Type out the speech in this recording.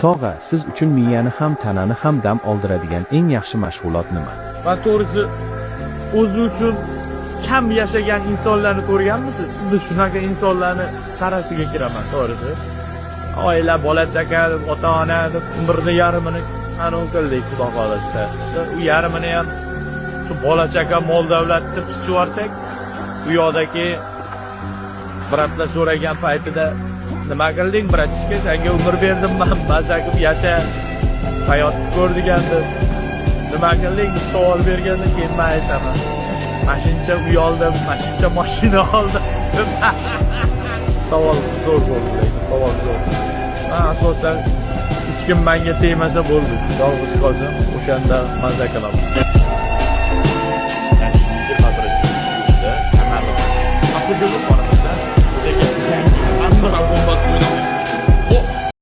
Tog'a, siz uchun miyani ham, tanani ham dam oldiradigan eng yaxshi mashg'ulot nima? Man to'g'risi o'zi uchun kam yashagan insonlarni ko'rganmisiz? Xuddi shunaqa insonlarni sarasiga kiraman, to'g'risi. Oila, bola chaqa, ota ona deb umrni yarmini anavi qildik, xudo xohlasa. U yarmini ham shu bola chaqa, mol davlatni pichib yuborsak, u yoqdagi брат lar so'ragan paytida "Nima qilding, братишка, senga umr berdim man, maza qilib yasha, hayotni ko'r" degan deb, "Nima qilding?" deb savol berganda, keyin man aytaman: "Mana shuncha uy oldim, mana shuncha mashina oldim." Savol zo'r bo'ldi, lekin savol zo'r. Man asosan hech kim manga tegmasa bo'ldi, yolg'iz qolsam, o'shanda maza qilaman. 21-iyulda kanalimizda